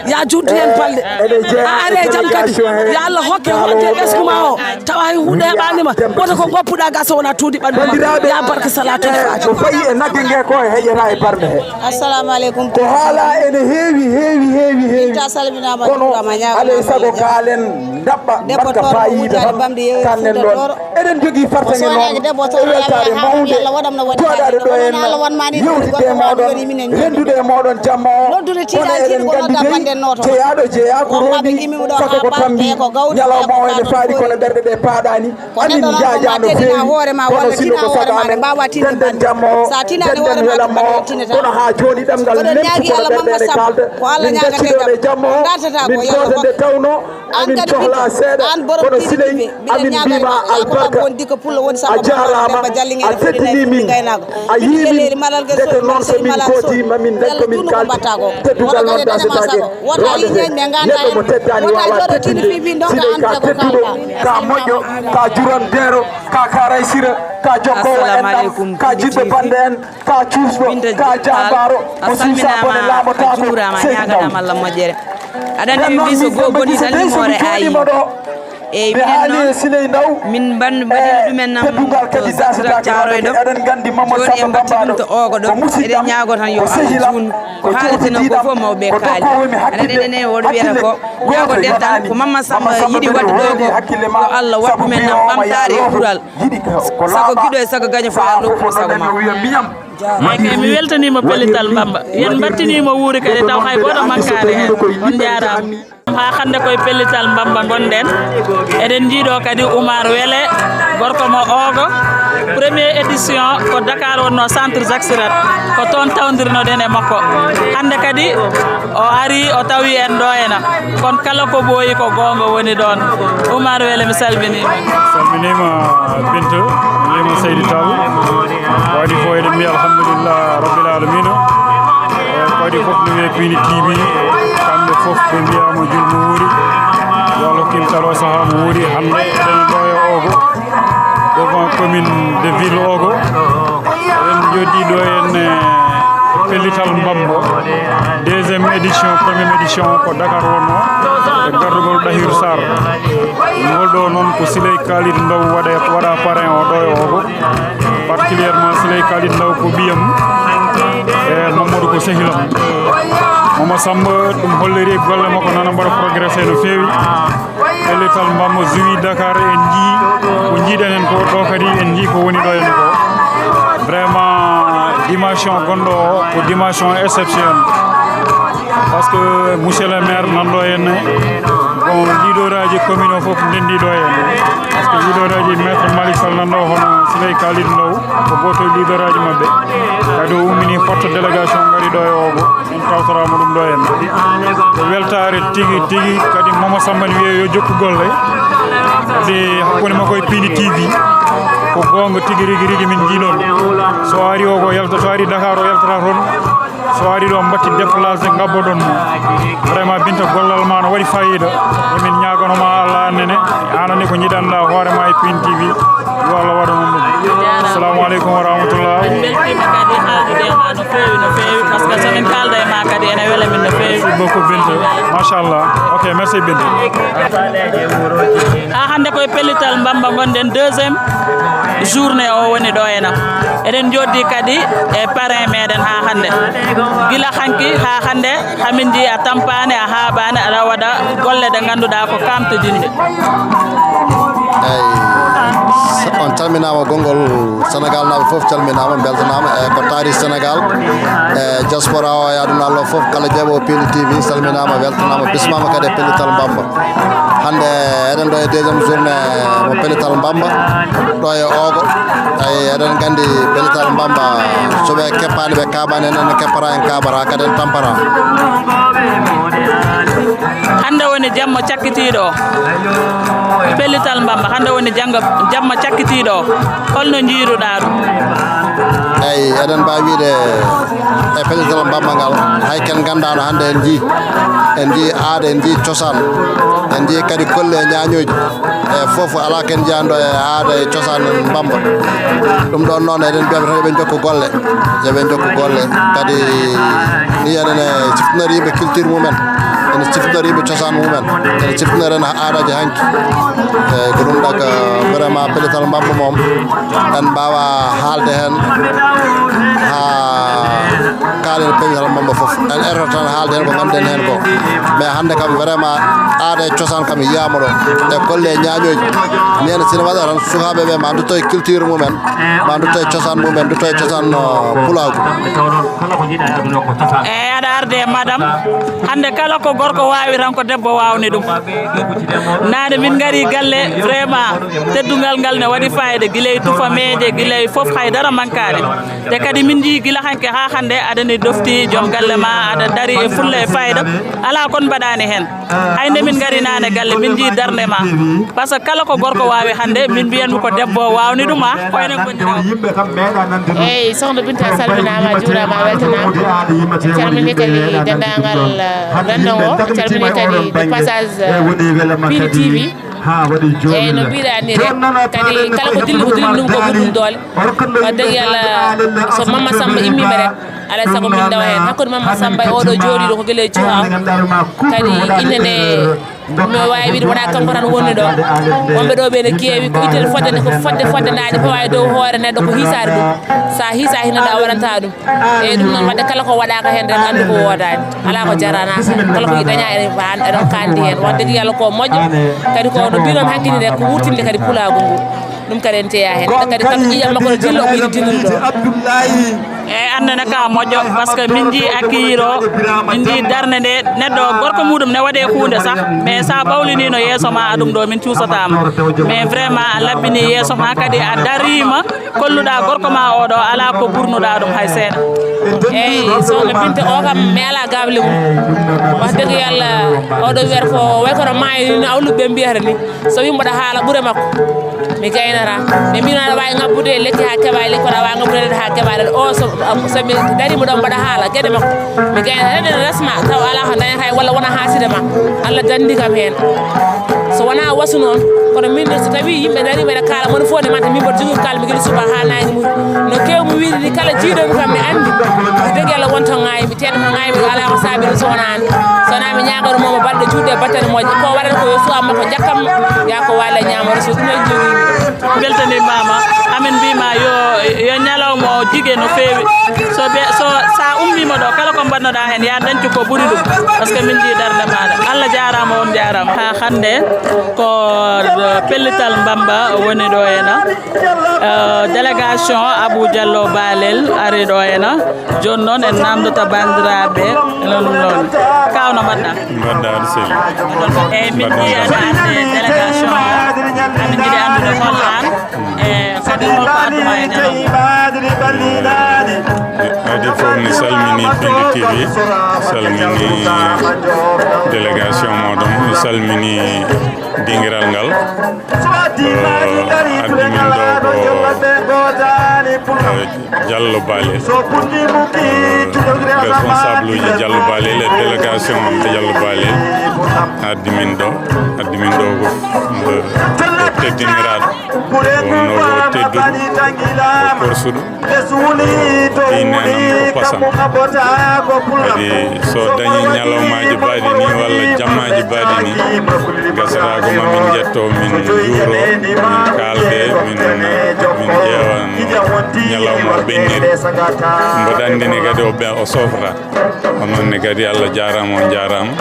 Ya juuttu heen balɗe. A are jam kadi. Yo Allah hokke honde e ɓesngu ma o. Tawa hay huunde heɓaani ma. Woto ko ngoppuɗa gasa wona tuundi ɓanndu ma. Ya barka salaatul faatiha. Ko fayi e nagge nge ko e heƴata e barme he. Assalamu aleykum. Ko haala ene heewi, heewi, heewi, heewi. Binta salminaama, kono juuraama, ñaagaama alay sago Allah. Kaalen ndaɓɓa, debbo mbaɗka Tooro faayiida wujjaade tan bamɗi yeewi kannen Fuuta ɗoon. Tooro. Eɗen njogii fartaŋŋe noon. Debbo Tooro e weltaare mawde, Allah waɗam no waɗi jooɗaade ɗo en, Allah wonma ni yewtidde e mooɗon, woni minen rendude e mooɗon jamma o. Noddude kono tiiɗaa eɗen tiiɗi ko nganndi nodda dey, bannde nooto. Jeyaaɗo jeyaa ko wonɓe rooɓi, gimi ɗo sago ko haa tammi. Ɓe ko gawni, ñalawma o ene faadi, kono ɓerɗe ɗe paaɗaani. Ko amin neɗɗo noon, njaajaano feewi, kono sino ko sago amen, denden jamma o, denden welamma o, kono haa jooni ɗemngal leppi, kono ɓerɗe ene kaalda. Min ngacci ɗo e jamma o, min gooto nde tawnoo amin cohlaa seeɗa, kono Siley, amin mbiima albarka, a jaaraama, a teddinii min, a yii min, ndeke noon so min ngoodii ma min ndañ ko min kaaldi, teddungal noon dasetaake. Roode he, neɗɗo mo teddaani waawaa teddinde. Siley ka tedduɗo, ka moƴƴo, ka jurandeero, ka karaysira, ka jokkoowo enɗam, ka jiɗɗo bannde en, ka cuusɗo, ka jaambaaro, mo suusaa bone laamotaako, Seydi Ndaw. Nden noon min Samba Gise dey, so min jooɗiima ɗo, Eyi, minen noon, min mbaɗ-, mbaɗino ɗumen nam to Sira Caaroy ɗo. Jooni en mbaɗti ɗum to Oogo ɗo. Eɗen ñaagoo tan yo Allah juutnu ko haaleten o ko fof mawɓe ɓe kaali. Aɗa enen en woɗo wiyata ko ñaagoɗen tan ko Mamma Samba yiɗi waɗde ɗo ko yo Allah waɗ ɗumen nam ɓamtaare e ɓural. Sago giɗo e sago gaño fof Allah hokku sago ma. Eey kay, mi weltaniima Pellital Bamba. Yen mbattiniima wuuri kadi taw hay gooto mankaani heen. On njaaraama. Haa hannde koye pellital Mbamba ngonɗen. Eɗen njiiɗo kadi Oumar Wele, gorko mo Ogo. Première édition ko Dakar wonno, Centre Jacques Chirac. Ko toon tawndirnoɗen e makko. Hannde kadi o ari, o tawi en ɗo ena. Kono kala ko ɓooyi ko goonga woni ɗoon. Oumar Wele, mi salminiima. Salminiima Binta, mi salminiima Seydi Tall. Waɗi fof eɗen mbiya alhamdulillah rabbil alamina. E kadi fof no wiye Pindi T V, kamɓe fof ɓe mbiyaama jul mo wuuri. Yo Allah hokkin kala o sahaa mo wuuri. Hannde eɗen ɗo e Ogo, devant commune de ville Ogo. Eɗen jooɗii ɗo en, eh, pellital Mbambo, deuxième édition, première édition ko Dakar wonno, e gardugol Dahirou Sarr. Ngol ɗo noon ko Siley Kalidou Ndaw waɗa, waɗa parrain o ɗo e Ogo. Particulièrement Siley Kalidou Ndaw ko ɓiyam, e Mamadou ko sehilam. Mama Samba, ɗum holliri golle makko nana mbaɗa progressé no feewi. Pellital Mbambo Zouwi Dakar, en njii ko njiiɗen en ko ɗo, kadi en njii ko woni ɗo en ko. Vraiment, dimension gonɗo o ko dimension exceptionnelle. Parce que monsieur le maire nan ɗo henne, bon, leader aji commune o fof ndendi ɗo henne. Parce que leader aji maître Malick Sall nan ɗo, hono Siley Kalidou Ndaw, ko goto e leader aji maɓɓe. Kadi o ummini forte délégation ngari ɗo e Ogo. En tawtoraama ɗum ɗo henne. Ko weltaare tigi tigi, kadi Mama Samba ne wiye yo jokku golle. Kadi hakkunde makko e Pindi T V, ko goonga tigi rigi rigi min njii ɗoon. So ari o ko yalta, so ari Dakar o yaltata toon. So ari ɗo mbatti déplacé ngabboɗon mo. Vraiment Binta, gollal ma no waɗi fayida. Emin ñaagano ma Allah annene. An ani ko njiɗanɗa hoore ma e Pindi T V. Yo Allah waɗan on ɗum. Assalamu aleykum wa rahmatullah. En mbeltiima kadi haaldude e ma no feewi, no feewi, parce que so min kaalda e ma kadi ene wela min no feewi. Merci beaucoup, Binta. Machallah. Ok, merci, Binta. Haa hannde koye pellital Mbamba ngonɗen, deuxième journée o woni ɗo ena. Eɗen jooɗdi kadi e parrain meɗen haa hannde. Gila hanki haa hannde, hamin njii a tampaani, a haabaani, aɗa waɗa golle ɗe ngannduɗaa ko kamtodinɗe. Eyi, on calminaama, konngol Senegal naaɓe fof calminaama, mbeltanaama. E ko taari Senegal, e diaspora o e aduna Allah fof, kala jeeɓo Pindi T V salminaama, weltanaama, bismaama kadi e pellital Mbamba. Hannde eɗen ɗo e deuxième journée mo pellital Mbamba, ɗo e Ogo. Eyi, eɗen nganndi pellital Mbamba, so ɓe keppaani, ɓe kaaɓaani, en, en keppata, en kaaɓata, kadi en tampata. Hannde woni jamma cakkitiiɗo o. Pellital Mbamba, hannde woni jannga, jamma cakkitiiɗo o. Holno njiiruɗaa ɗum? Eyi, eɗen mbaawi wiyde e pellital Mbamba ngal, hay ken nganndaano hannde en njii, en njii aada, en njii cosaan, en njii kadi kolle e ñaañooji. E fof alaa ken njiyanɗo e aada e cosaan Mbamba. Ɗum ɗoon noon eɗen mbiyaɓe tan yo ɓe njokku golle, yo ɓe njokku golle. Kadi ni enen e siftinori yimɓe culture mumen, ene siftinori yimɓe cosaan mumen, ene siftinori en aadaaji hanki. Eyi, ko ɗum ɗaka vraiment pellital Mbamba moom en mbaawa haalde heen haa kaalen pellital Mbamba fof. En erata tan haalde heen ko ngannduɗen heen ko. Mais hannde kam vraiment aada e cosaan kam yiyaama ɗo. E golle e ñaañooji. Ni en sina waɗa tan sukaaɓe ɓe ma ndutto e culture mumen, ma ndutto e cosaan mumen, ndutto e cosaan, uh, pulaagu. Eyi, aɗa arde e madame. Hannde kala ko gorko waawi tan ko debbo waawni ɗum. Naane min ngari galle, vraiment, teddungal ngal ne waɗi fayida, gila e tufameeje, gila e fof, haydara mankaani. Te kadi min njii gila hanki haa hannde aɗa ni dofti joom galle ma, aɗa dari e fulla e fayida, alaa kon mbaɗaani heen. Hay nde min ngari naane galle, min njii darnde ma. Par ce que kala ko gorko waawi hannde, min mbiyanmi ko debbo waawni ɗum, a ko enen ngoni ɗo. Eyyi, sokhna Binta, a salminaama, a juuraama, a weltanaama. En calminii kadi denndaangal, eh, renndo ngo. En calminii kadi de passage, eh, Pindi T V. Eyyi, no mbiɗa ni rek, kadi kala ko dilli, ko dilli ɗum ko ɓuri ɗum doole. Wadde Yalla, so Mama Samba immiima rek, alaa e sago min ndewa heen. Hakkunde Mama Samba e oɗo jooɗiiɗo ko gila e cuha. Kadi innde nde mi waawi wiide wonaa kanko tan wonni ɗo. Wonɓe ɗo ɓe ne keewi, ko ittede fodde nde, ko fodde fodde nde aɗa fawa e dow hoore neɗɗo ko hiisaade ɗum. So a hiisaaki neɗɗo a waɗanta ɗum. Eyyi, ɗum noon wadde kala ko waɗaaka heen rek anndu ko woodaani. Alaa ko jaranaaka. Kala ko dañaa eɗen, eɗen kaandi heen. Wadde Yalla ko moƴƴo. Kadi ko no mbiɗon hanki ni rek ko wurtinde kadi pulaagu ngu. Ɗum kadi en teya heen. Kadi kala ƴiiƴam makko no dillo ko yiɗi dillude ɗo. Eyi, annene ka moƴƴo, parce que min njii accueillir o, min njii darnde nde, neɗɗo gorko muɗum ne waɗe huunde sah, mais sa ɓawlinino yeeso ma aɗum ɗo, min cuusatama. Mais vraiment a labbini yeeso ma, kadi a darima, kolluɗa gorko ma oɗo, ala ko ɓurnuɗa ɗum hay seeɗa. Eyi, sohna Binta o kam, mi ala gable mum. Wax dëgg Yàlla, oɗo weer ko way kono maayo ni, no awluɓe mbiyata ni. So wi mboɗo haala ɓure makko, mi gaynata. Ɓe mbino aɗa wawi ngabbude e lekki ha keɓa e lekki, aɗa wawi ngabbude e ha keɓa ɗaɗi. O so, so mi darima ɗon mboɗo haala gueɗe makko, mi gaynata. Enen resma taw ala ko dañata e walla wona haside ma. Allah dandi kam hen. So wona wasu noon, kono min so tawi yimɓe darima ene kaala, moni fof ne manta min mboɗo jogui ko kalmi guila suba ha nangue mum. No kewmi wiide ni, kala jiiɗomi kam mi andi. Wax dëgg Yàlla wonto ngaaymi, teeɗo mo ngaaymi, ala ko saabi ɗum so wonani. So wona mi ñaagano momo balɗe juutɗe e battane moƴƴe. Ko waɗata ko yo suwa makko jakkam, ya ko waali e ñaamo reso, ɗum en jogimi. Beltanimama, amin mbima yo, yo ñalawma o jige no feewi. So be, so, sa ummima ɗo, kala ko mbaɗnoɗa hen, ya dañcu ko ɓuri ɗum. Parce que min jii darde maɗa. Allah jarama, on jarama. Ha hande ko, eh, pellital Mbamba woni ɗo ena. Eh, délégation Abou Diallo Balel ari ɗo ena. Joni noon en namdata bandiraɓe ena ɗum ɗon. Kaw, no mbaɗɗa? Mbaɗɗa aɗa selli. Eyyi, min mbaɗɗa jiyani hande délégation o. Amin jiɗi anndude hol an, e kadi holko adduma e ñalawma? Adi fof mi salmini Pindi T V, salmini délégation moɗon, mi salmini dingiral ngal. Eh, addi min ɗo ko, eh, Diallo Balel, eh, responsable uji Diallo Balel e délégation Diallo Balel. Addi min ɗo, addi min ɗo ko, eh, ko teddiniraɗo, wonno ko tedduɗo, ko korsuɗo. Ɗi nenam ko pasam. Kadi so dañi ñalawmaji baɗi ni walla jammaji baɗi ni, gasata ko ma min jetto, min juuro, min kalde, min, min ƴeewa ñalawma o ɓenniri. Mboɗo andini kadi o ɓe-, o sofra. Ko noon ne kadi Allah jarama, on jarama.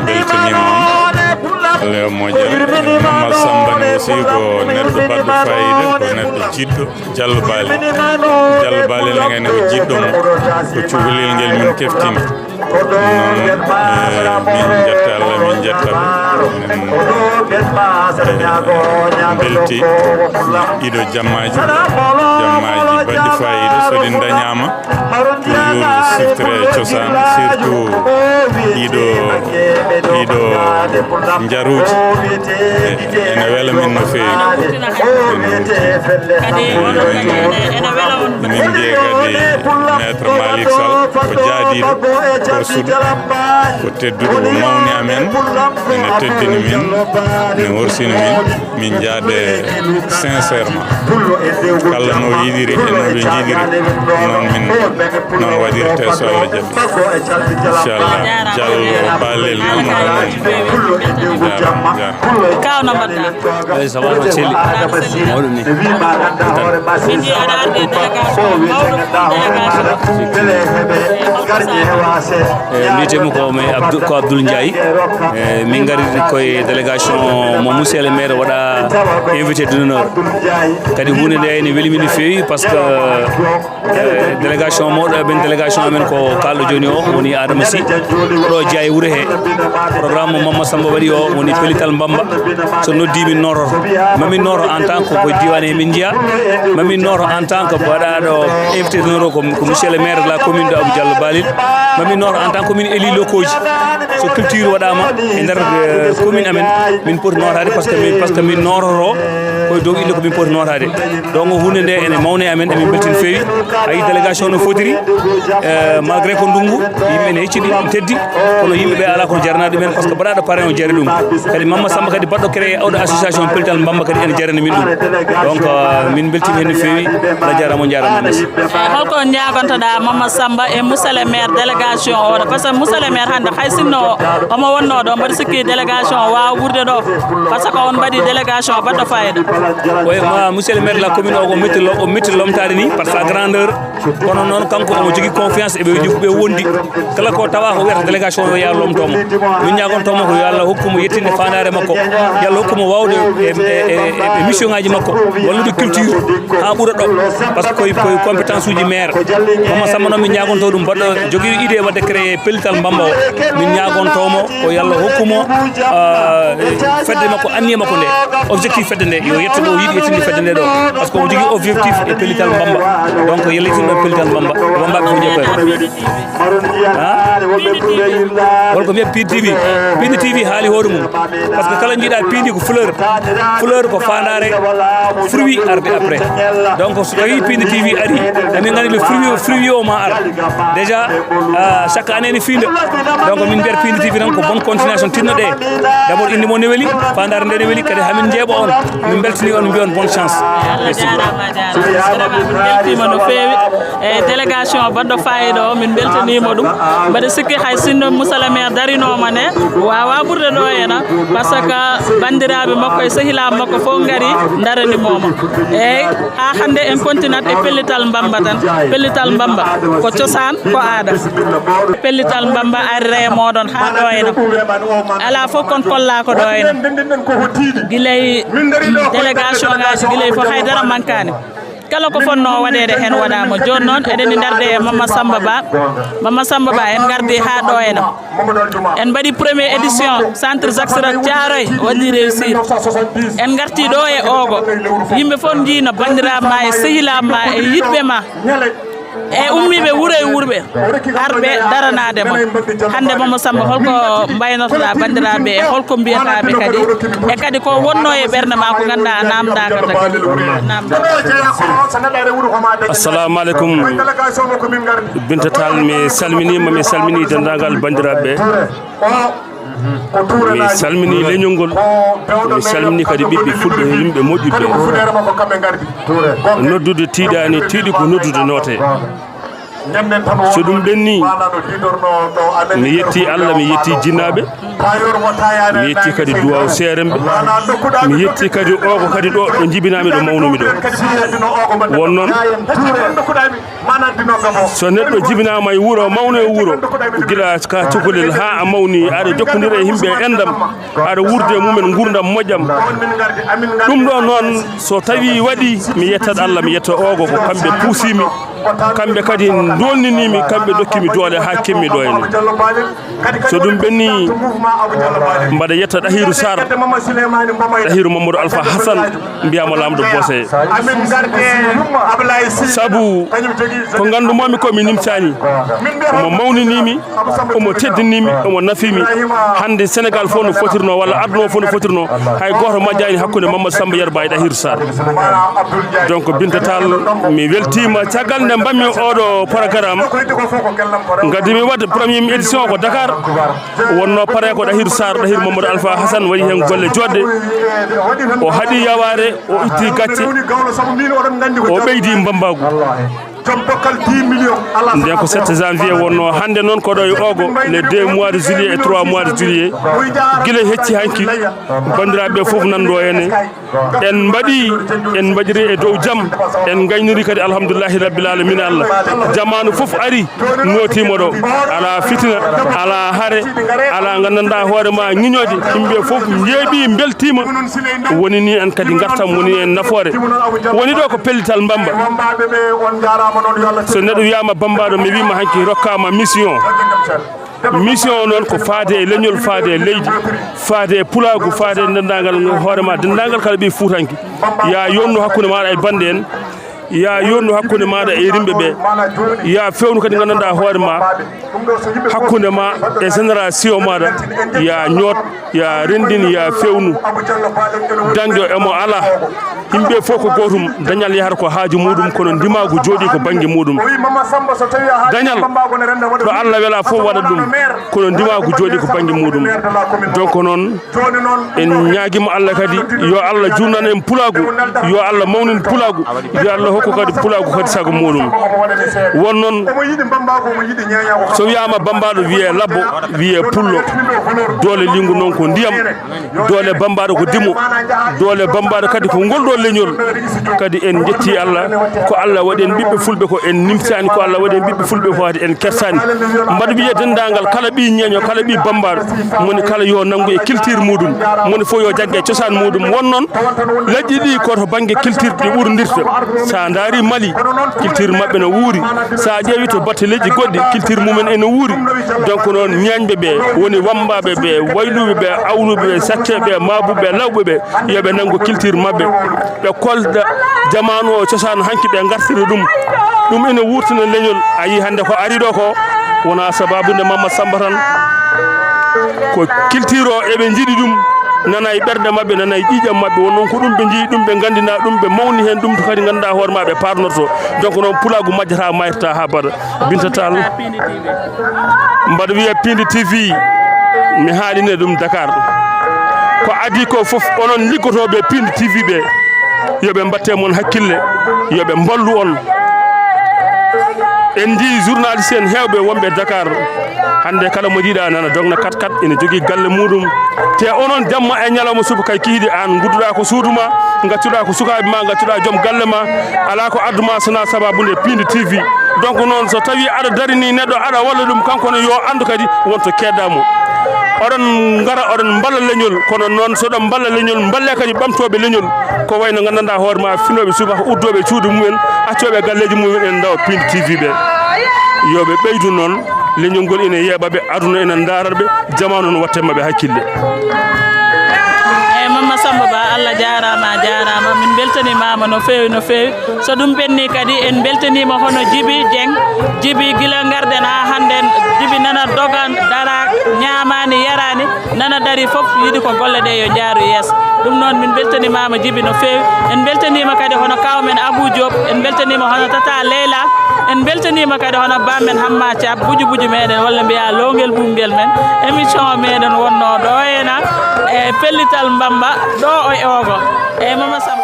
Beltanima on. Allah yo moƴƴere. Mamadou Samba ne aussi ko neɗɗo baɗɗo fayida, ko neɗɗo jiɗɗo. Diallo Balel. Diallo Balel ne kayne ko jiɗɗo mo, ko cukalel ngel min keftini. Ɗum noon, eh, min jetta Allah, min jetta ɓe. Min, eh, belti ɗiɗo jammaji, jammaji baɗɗi fayida, so ɗi dañama, toujours siftere cosaan, surtout ɗiɗo, ɗiɗo njaruuji. E-, ene wela min no feewi. Ene wurtina kadi. Kadi oɗo kadi ene, ene wela on. Min mbiye kadi Maître Malick Sall ko jaadiiɗo, korsuɗo, ko tedduɗo, ko mawni amen, ene teddini min, ene horsini min. Min njaade sincèrement. Kala no yiɗiri e no ɓe njiɗiri, noon min, noon waɗirte so Allah jaɓi. Inchallah. Diallo Balel noon, noon. Jarama, jarama. Kaw, no mbaɗɗa? Eyyi, ça va, no selli. Mawɗum ni. Min nji aɗa ardi e délégation mawɗo délégation. Eyyi, holko sa E mbiyetemi ko mi Abdou, ko Abdoul Ndiaye. E min ngari koye délégation mo monsieur le maire waɗa invité d'honneur. Kadi hunde nde ene weli min no feewi par ce que, e, délégation mawɗo e ɓen délégation amen ko kalɗo joni o woni Adama Sy. Ɗo jeeya e wuuro he. Programme mo Mamma Samba waɗi o woni pellital Mbamba. So noddi min noototo. Mamin nooto en tant que ko diwan he min jeeya. Mamin nooto en tant que waɗaɗo invité d'honneur ko, ko monsieur le maire de la commune de Abou Diallo Balil. Mamin nooto en tant que commune élu locaux ji. So culture waɗama e nder, eh, commune amen, min poti nootade par ce que min, par ce que min noototo koye dow inɗe ko min poti nootade. Donc hunde nde ene mawni e amen, emin beltin feewi. A yi délégation no fotiri, eh, malgré ko ndungu, yimɓe ne hecciɗi, teddi, kono yimɓe ɓe ala kono jarana ɗumen par ce que baɗaɗo parrain o jari ɗum. Kadi Mamma Samba kadi baɗɗo créé oɗo association pellital Mbamba kadi ene jarani min ɗum. Donc, euh, min beltima hen no feewi. Allah jarama, on jarama merci. Eyyi, holko on ñagontoɗa Mamma Samba e Moussa le Maire délégation oɗo, par ce que monsieur le maire hannde hay sinno omo wonno ɗo, mbaɗa sikki délégation o wawa ɓurde ɗo, par ce que on mbaɗi délégation baɗɗo fayida. Oui, ma monsieur le maire de la commune, o ko metti lo- o metti lomtaade ni par sa grandeur. Kono noon kanko omo jogii confiance e ɓe ɓe wondi. Kala ko tawa ko wiyata délégation o yo yaha lomtomo. Min ñagontomo ko yo Allah hokkumo yettinde faandaare makko. Yo Allah hokkumo wawde e, e, e, e mission ngaji makko, wallude culture ha ɓura ɗo, par ce que koye koye compétence uji maire. Mama Samba noon min ñagonto ɗum, baɗɗo jogii idée wadde créé pellital Mbamba o. Min ñagontomo ko yo Allah hokkumo, ah, fedde makko, anniye makko nde, objectif fedde nde, yo yetto ɗo o yiɗi yettinde fedde nde ɗo, par ce que omo jogii objectif e pellital Mbamba. Donc yo Allah yettin ɗo pellital Mbamba, Mbamba ko jeekoy. Ha? Holko mbiyat Pindi T V? Pindi T V haali hoore mum. Par ce que kala jiiɗa pindi ko fleur. Fleur ko faandaare, fruit arde après. Donc so tawi Pindi T V ari, emin nganndi le fruit, fruit o ma ar. Déjà, ah, chaque année ne fiinda. Donc min mbiyat Pindi T V tan ko bonne continuation, tinno ɗe. D'abord indi mo ne weli, faandaare nde ne weli, kadi hamin njeeɓa on. Min mbeltani on, mbiyon bonne chance. Allah jarama, jarama. Vraiment, min beltima no feewi. E délégation baɗɗo fayida o, min beltanima ɗum. Mbaɗa sikki hay sinno monsieur le maire darinooma ne, wawa ɓurde ɗo hena, par ce que bandiraɓe makko e sehilaaɓe makko fof ngari daranimoma. Eyyi, ha hande en continat e pellital Mbamba tan. Pellital Mbamba ko cosaan, ko aada. Pellital Mbamba arira e moɗon ha ɗo hena. Ala fof kon kolla ko ɗo hena. Gilay délégation ngaji gilay fof haydara mankani. Kala ko fotnoo waɗeede heen waɗaama. Jooni noon, eɗen ndarde e Mama Samba Ba. Mama Samba Ba, en ngardii haa ɗo ena. En mbaɗii première édition Centre Jacques Chirac Thiaroye, waɗii réussir. En ngartii ɗo e Ogo. Yimɓe fof njii no banndiraaɓe ma e sehilaaɓe ma e yiɗɓe ma. E ummiiɓe wuro e wuurɓe. Arɓe daranaade ma. Hannde Mama Samba, holko mbaynotoɗaa banndiraaɓe e holko mbiyataaɓe kadi? E kadi ko wonno e ɓernde ma ko ngannduɗaa a naamndaaka kadi? Naamndaaka. Assalamu alaikum. Binta Tall, mi salminiima, mi salmini denndaangal banndiraaɓe. Mi salmini leñol ngol, mi salmini kadi ɓiɓɓe fulɓe, yimɓe moƴƴuɓe. Noddude tiiɗaani, tiiɗi ko noddude noote. So ɗum ɓenni, mi yetti Allah, mi yetti jinnaaɓe, mi yetti kadi duwaaw seeremɓe, mi yetti kadi Ogo kadi ɗo, ɗo njibinaami, ɗo mawnumi ɗo. Won noon, so neɗɗo jibinaama e wuro, mawno e wuro, gila ka cukalel haa a mawni, aɗa jokkondira e yimɓe e enɗam, aɗa wuurda e mumen nguurndam moƴƴam. Ɗum ɗo noon, so tawi waɗi, mi yettat Allah, mi yetta Ogo, ko kamɓe puusimi, kamɓe kadi ndolninimi, kamɓe dokkimi doole haa kemmi ɗo henne. So ɗum ɓenni, mbaɗa yetta Ɗahiru Sarr, Ɗahiru Mamadou Alpha Hassan, mbiyama laamɗo Bose. Sabu ko nganndumomi ko mi nimtani, omo mawninimi, omo teddinimi, omo nafimi. Hannde Sénégal fof no fotirno, walla aduna o fof no fotirno, hay gooto majjani hakkunde Mamadou Samba Yerba e Ɗahiru Sarr. Donc Binta Tall, mi weltima. Caggal nde mbaɗmi oɗo programme, ngadimi wadde première édition ko Dakar. Wonno pare ko Ɗahiru Sarr, Ɗahiru Mamadou Alpha Hassan waɗi heen golle joɗɗe. O haɗi yawaare, o itti gacce, o ɓeydi mbambagu. Nden ko sept janvier wonno, hannde noon ko ɗo e Ogo, les deux mois de juillet et trois mois de juillet. Gila hecci hanki, banndiraaɓe fof nan ɗo henne. En mbaɗi, en mbaɗiri e dow jam, en ngayniri kadi, alhamdulillahi rabbil alamina. Allah, jamaanu fof ari, nootiima ɗo. Alaa fitina, alaa hare, alaa nganndanɗaa hoore ma ŋiñooje. Yimɓe fof njeeɓi, mbeltiima. Woni ni en kadi ngartam, woni en nafoore. Woni ɗo ko pellital Mbamba. So neɗɗo wiyaama Bambaaɗo, mi wiima hanki rokkaama mission. Mission o noon ko faade e leñol, faade e leydi, faade e pulaagu, faade e denndaangal hoore ma, denndaangal kala ɓii Fuutanke. Ya yonnu hakkunde maaɗa e bannde en, ya yonnu hakkunde maaɗa e rimɓe ɓe, ya fewnu kadi nganndanɗaa hoore ma, hakkunde ma e génération maaɗa, ya ñoot, ya renndin, ya fewnu. Dañɗo emo alaa. Yimɓe fof ko gootum, dañal yahata ko haaju muɗum, kono ndimaagu jooɗi ko bannge muɗum. Dañal, ɗo Allah wela fof waɗat ɗum, kono ndimaagu jooɗi ko bannge muɗum. Donc noon, en ñaagima Allah kadi, yo Allah juutnan en pulaagu, yo Allah mawnin pulaagu, yo Allah Ko kadi pulaagu kadi sago muɗum. Won noon, so wiyaama Bambaɗo wiyee labbo, wiyee pullo. Doole liingu noon ko ndiyam. Doole Bambaɗo ko dimo. Doole Bambaɗo kadi ko ngol ɗo leñol. Kadi en njetti Allah, ko Allah waɗi en ɓiɓɓe fulɓe, ko en nimsaani, ko Allah waɗi en ɓiɓɓe fulɓe, ko waɗi en kersaani. Mbaɗa wiye denndaangal kala ɓii ñeeño, kala ɓii Bambaɗo, moni kala yo nanngu e culture muɗum, moni fof yo jagge cosaan muɗum. Won noon, leƴƴi ɗi ko to bannge culture ɗi ɓurndirta. Sa ndaari Mali, culture maɓɓe no wuuri. Sa ƴeewi to batte leƴƴi goɗɗi, culture mumen ene wuuri. Donc noon, ñeeñɓe ɓe, woni wammbaaɓe ɓe, wayluɓe ɓe, awluɓe ɓe, satteeɓe ɓe, maabuɓe ɓe, lawɓe ɓe, yo ɓe nanngu culture maɓɓe. Ɓe kolda jamaanu o cosaan hanki, ɓe ngartira ɗum. Ɗum ene wuurtina leñol. A yii hannde ko ari ɗo ko, wona sababu nde Mamma Samba tan. Ko culture o eɓe njiɗi ɗum, nana e ɓerɗe maɓɓe, nana e ƴiiƴam maɓɓe. Won noon ko ɗum ɓe njiɗi, ɗum ɓe nganndina, ɗum ɓe mawni heen, ɗum to kadi ngannduɗaa hoore ma ɓe paarnorto. Donc noon pulaagu majjata, mayrata haa bada. Binta Tall. Mbaɗa wiya Pindi T V, mi haalino ɗum Dakar. Ko adii ko fof, onon liggotooɓe Pindi T V ɓe, yo ɓe mbatte mon hakkille, yo ɓe mballu on. En njii journaliste en heewɓe wonɓe Dakar. Hannde kala mo njiiɗa nana dogna kat kat, ene jogii galle muɗum. Te onon jamma e ñalawma suba kay kihiɗe, aan ngudduɗaa ko suudu ma, ngaccuɗaa ko sukaaɓe ma, ngaccuɗaa joom galle ma, alaa ko addu ma so wonaa sababu nde Pindi T V. Donc noon, so tawi aɗa darini neɗɗo, aɗa walla ɗum, kanko ne yo anndu kadi wonto keedda mo. Oɗon ngara, oɗon mballa leñol, kono noon so ɗon mballa leñol, mballe kadi ɓamtooɓe leñol, ko wayno nganndanɗaa hoore ma, finooɓe subaka, uddooɓe cuuɗi mumen, accooɓe galleeji mumen, en ndawa Pindi T V ɓe. Yo ɓe ɓeydu noon leñol ngol ene yeeɓa ɓe, aduna ene ndaara ɓe, jamaanu no watte maɓɓe hakkille. Eyi, Mamma Samba Ba, Allah jaaraama, a jaaraama. Min mbeltanimaama no feewi, no feewi. So ɗum ɓenni kadi, en mbeltaniima hono Jibi Jeŋ. Jibi, gila ngarɗen haa hannden, Jibi nana doga, dara, ñaamaani, yaraani, nana dari fof, yiɗi ko golle ɗe yo njaaru yeeso. Ɗum noon, min mbeltanimaama Jibi no feewi. En mbeltaniima kadi hono kaaw men Abou Diop, en mbeltaniima hono Tata Leyla, en mbeltaniima kadi hono baa men Hamma Thiam, buju buju meɗen, walla mbiyaa loowngel ɓuuɓngel men. Émission o meɗen wonnoo ɗo ena e pellital Mbamba, ɗo e Ogo. Eyi, Mama Samba.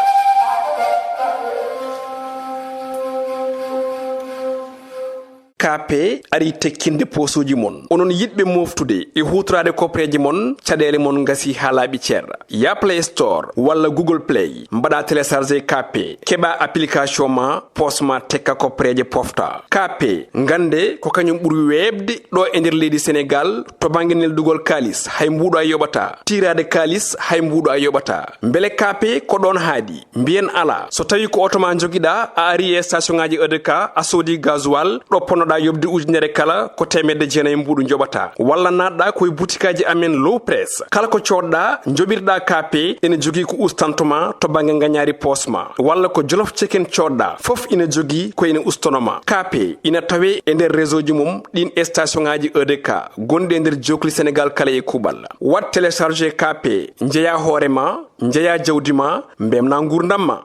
K P arii tekkinde poosuuji mon. Onon yiɗɓe mooftude e huutoraade koppareeje mon, caɗeele mon ngasii haa laaɓi cer. Yaa Play Store walla Google Play, mbaɗa télécharger K P, keɓa application ma, poos ma tekka koppareeje pofta. K P, ngannde ko kañum ɓuri weeɓde ɗo e nder leydi Senegaal to bannge neldugol kaalis, hay mbuuɗu a yoɓataa. Tiiraade kaalis, hay mbuuɗu a yoɓataa. Mbele K P ko ɗoon haaɗi? Mbiyen alaa. So tawii ko oto ma njogiɗaa, a arii e station ŋaaji E D K, a soodii gasoil, ɗo ponnoɗaa yoɓde ujunere kala, ko teemedde jeenayi mbuuɗu njoɓataa. Walla naatɗaa ko e butikaaji amen Low Press. Kala ko coodɗaa, njoɓirɗaa K P, ene jogii ko ustanto ma to bannge ngañaari poos ma. Walla ko Jolof Chicken coodɗaa, fof ina jogii ko ina ustono ma. K P ina tawee e nder réseau ji mum ɗiin e station ŋaaji E D K gonɗi e nder jookli Senegaal kala e kuuɓal. Waɗ télécharger K P, njeyaa hoore ma, njeyaa jawdi ma, mbeltinaa nguurndam ma.